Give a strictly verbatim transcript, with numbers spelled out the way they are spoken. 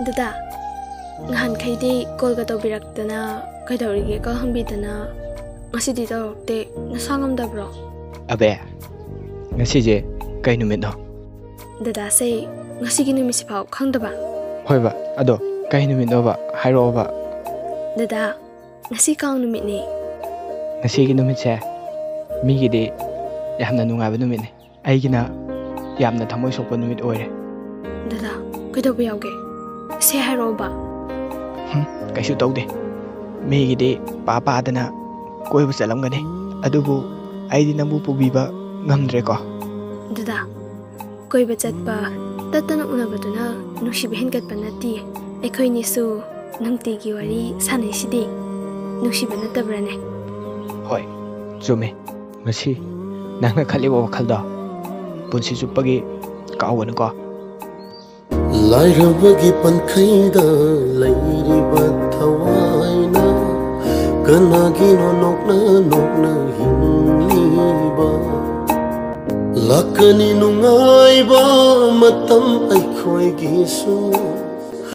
ꯗꯗꯥ, ꯅꯍꯥꯟꯈꯩꯗꯤ ꯀꯣꯜꯒ ꯇꯧꯕꯤꯔꯛꯇꯅ, ꯀꯩꯗꯧꯔꯤꯒꯦꯒ ꯍꯪꯕꯤꯗꯅ, ꯉꯁꯤꯗꯤ ꯇꯧꯔꯛꯇꯦ꯫ ꯅꯁꯥ ꯉꯝꯗꯕ꯭ꯔꯣ? ꯑꯕꯦ, ꯉꯁꯤꯁꯦ ꯀꯩ ꯅꯨꯃꯤꯠꯅꯣ? ꯗꯗꯥꯁꯦ ꯉꯁꯤꯒꯤ ꯅꯨꯃꯤꯠꯁꯤꯐꯥꯎ ꯈꯪꯗꯕ? ꯍꯣꯏꯕ, ꯑꯗꯣ ꯀꯩ ꯅꯨꯃꯤꯠꯅꯣꯕ? ꯍꯥꯏꯔꯛꯑꯣꯕ꯫ ꯗꯗꯥ, ꯉꯁꯤ ꯀꯥꯡ ꯅꯨꯃꯤꯠꯅꯦ꯫ ꯉꯁꯤꯒꯤ ꯅꯨꯃꯤꯠꯁꯦ ꯃꯤꯒꯤꯗꯤ ꯌꯥꯝꯅ ꯅꯨꯡꯉꯥꯏꯕ ꯅꯨꯃꯤꯠꯅꯤ, ꯑꯩꯒꯤꯅ ꯌꯥꯝꯅ ꯊꯃꯣꯏ ꯁꯣꯛꯄ ꯅꯨꯃꯤꯠ ꯑꯣꯏꯔꯦ꯫ ꯗꯗꯥ, ꯀꯩꯗꯧꯕ ꯌꯥꯎꯒꯦ? ꯁꯦ ꯍꯥꯏꯔꯛꯑꯣꯕ꯫ ꯍꯨꯝ, ꯀꯩꯁꯨ ꯇꯧꯗꯦ꯫ ꯃꯤꯒꯤꯗꯤ ꯄꯥ ꯄꯥꯗꯅ ꯀꯣꯏꯕ ꯆꯠꯂꯝꯒꯅꯤ, ꯑꯗꯨꯕꯨ ꯑꯩꯗꯤ ꯅꯪꯕꯨ ꯄꯨꯕꯤꯕ ꯉꯝꯗ꯭ꯔꯦꯀꯣ꯫ ꯗꯗꯥ, ꯀꯣꯏꯕ ꯆꯠꯄ, ꯇꯠꯇꯅ ꯎꯅꯕꯗꯨꯅ ꯅꯨꯡꯁꯤꯕ ꯍꯦꯟꯒꯠꯄ ꯅꯠꯇꯤꯌꯦ꯫ ꯑꯩꯈꯣꯏꯅꯤꯁꯨ ꯅꯨꯡꯇꯤꯒꯤ ꯋꯥꯔꯤ ꯁꯥꯟꯅꯩꯁꯤꯗꯤ꯫ ꯅꯨꯡꯁꯤꯕ ꯅꯠꯇꯕ꯭ꯔꯥꯅꯦ? ꯍꯣꯏ, ꯆꯨꯝꯃꯦ꯫ ꯉꯁꯤ ꯅꯪꯅ ꯈꯜꯂꯤꯕ ꯋꯥꯈꯜꯗꯣ ꯄꯨꯟꯁꯤ ꯆꯨꯞꯄꯒꯤ ꯀꯥꯎꯒꯅꯨꯀꯣ꯫ ꯂꯥꯏꯔꯕꯒꯤ ꯄꯟꯈꯩꯗ ꯂꯩꯔꯤꯕ ꯊꯋꯥꯏꯅ ꯀꯅꯥꯒꯤꯅꯣ ꯅꯣꯛꯅ ꯅꯣꯛꯅ ꯍꯤꯡꯂꯤꯕ? ꯂꯥꯛꯀꯅꯤ ꯅꯨꯡꯉꯥꯏꯕ ꯃꯇꯝ ꯑꯩꯈꯣꯏꯒꯤꯁꯨ꯫